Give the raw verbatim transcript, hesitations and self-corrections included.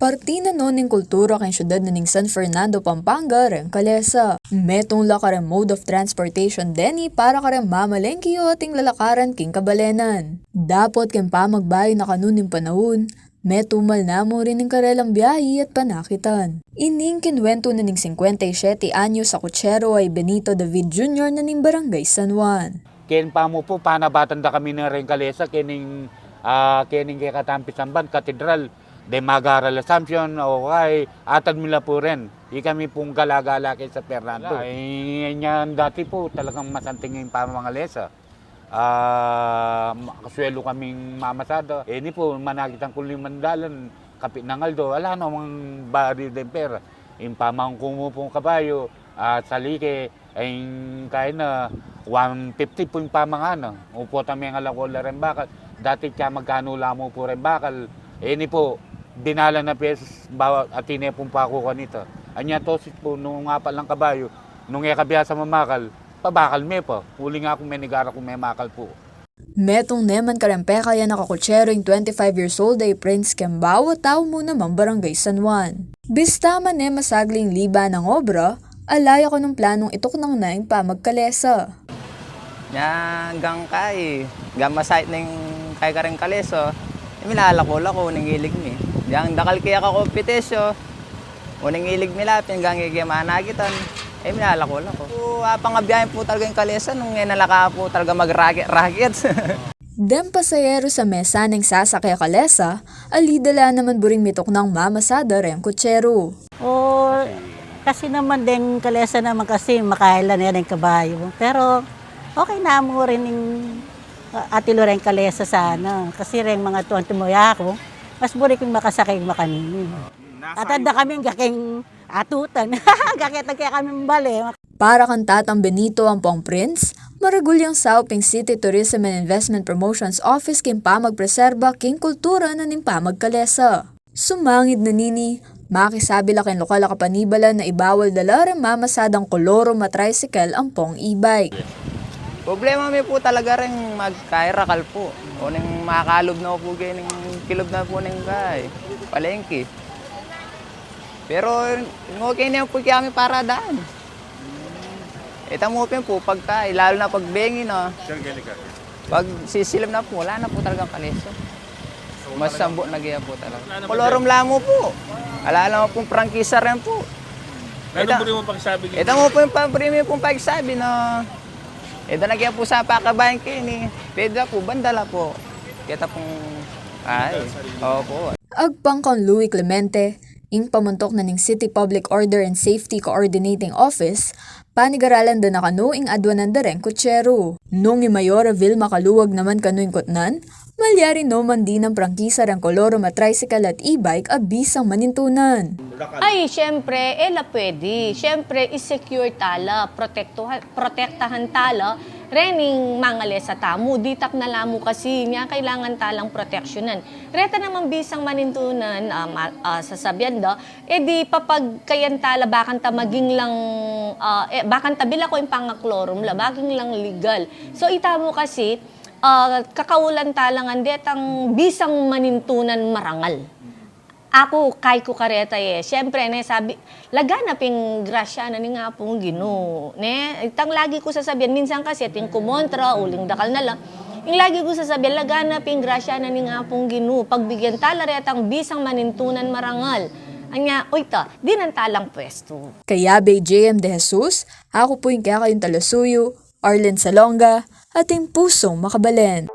Parti na no ning kultura keng syudad na ning San Fernando, Pampanga, reng kalesa. Metung la kareng mode of transportation deni para kareng mamalengke o ating lalakaran king kabalenan. Dapot keng pamagbayu na kanu ning panaun, metumal na mu rin ing karelang biahi at panakitan. Ining kinwentu na ning singkwenta y siyete anyos a kutsero a i Benito David Junior na ning Barangay San Juan. Ken pamu pu, panabatan da kami na reng kalesa, kening, ah, kening kekatang pisamban, katedral, de magaral Assumption, o kay, atad mi la pu ren. Ikami pung gala-gala keng San Fernando. Ay, yan dati pu, talagang masanting ing pamangalesa. Ah, ma-, kasuelu kaming mamasada. E ni pu, manakitan ku limang dalan, kapit nang aldo, ala namang bari deng pera. Ing pamangku mu pung kabayu, ah, salike, ing kaina, one fifty pu ing pamangana. Upo tame nga lakol la reng bakal. Dati kaya magkanu la mu pu reng bakal. E ni pu, dinala na pes, bawa, atin ne pung paku kanita. Anya tosis pu, nung apat lang kabayu, nung e kabiasa mamakal, pabakal me pa. Uling aku, menigara ku memakal pu. Metung ne man kareng pekayan a kakutsero ing twenty-five years old a i Prince Kembao, tau mu namang Barangay San Juan. Bista man ne masagli ing liba nang obra, ala ya kanung planung ituknang na ing pamagkalesa. Nya, anggang kay, anggang masait ning kay kareng kalesa, e, milalako-lako ning ilig mi. Nya, dakal kaya kakompetensya, uling ilig mi la pin, anggang e ke manakitan, e, milalako-lako. Pu, apang abiyahe pu talaga ing kalesa, nung e na la ka pu talaga mag-raket-raket. Deng pasahero a mesa neng sasake kalesa, ali da la naman buring mituknang mamasada reng kutsero. O, kasi naman deng kalesa naman kasi, makailan ne deng kabayu. Pero, okay na mu rin ing, ah, atilu reng kalesa sana. Kasi reng mga tuang tumuya ku, mas buri kung makasakay makanini. Atad da kami anggang keng atutan. Anggang keta kaya kami mabale. Para kang Tatang Benito ampong Prince, maragul yang saup ing City Tourism and Investment Promotions Office king pamagpreserba king kultura na ning pamagkalesa. Sumangid na nini, makisabi la keng lokal a kapanibalan na ibawal dala reng mamasadang kolorum a tricycle ampong e-bike. Problema mi pu talaga reng magkairakal pu. O ning makalub na pu keni, kilub na pu ning kay palengke. Pero, okay ne pu kami para daan. Ita mu pin pu, pagka, lalo na pag bengi na. Pag sisilip na pu, wala na pu talagang kalesa. Mas sambu na gaya pu talaga. Kolorum la mu pu. Ala la mu pung prangkisa rin pu. Ita mu pu yung pagsabi na, ita mu pu yung pagsabi na, ita na gaya pu sa pakabayan keni. Pwede na pu, banda la pu. Kita pung, ay, opo. Agpang kang Louie Clemente, ing pamuntuk na ning City Public Order and Safety Coordinating Office, panigaralan da na kanu ing adwanan da reng kutsero. Nung i Mayor Vilma Caluag naman kanu ing kutnan, malyari no man dinan prangkisa reng kolorum a tricycle at e-bike a bisang manintunan. Ay, siyempre, e la pwede. Siyempre, i-secure tala, protektuhan, protektahan tala, rening mangalesa tamu, ditak na la mu kasi nya kailangan talang proteksyonan. Reta namang bisang manintunan, ah, ma-, ah, sasabian da, e di papagkayan tala, bakanta maging lang, ah, e, bakanta bilako ing pangakolorum la, maging lang legal. So, ita mu kasi, ah, kakaulan tala ngan detang bisang manintunan marangal. Aku, kay ku kareta, e, siyempre, ne, sabi, laganap ing grasya na ning Apung Ginu, ne? Itang lagi ku sasabian, minsan kasi ating kumontra, uling dakal na la. Ing lagi ku sasabian, laganap ing grasya na ning Apung Ginu, pagbigyan tala retang bisang manintunan marangal. Anya, uy ta, dinan talang pwestu. Kayabe i J M De Jesus, aku pu ing kekayung talasuyu, Arlen Salonga, ating pusung makabalen.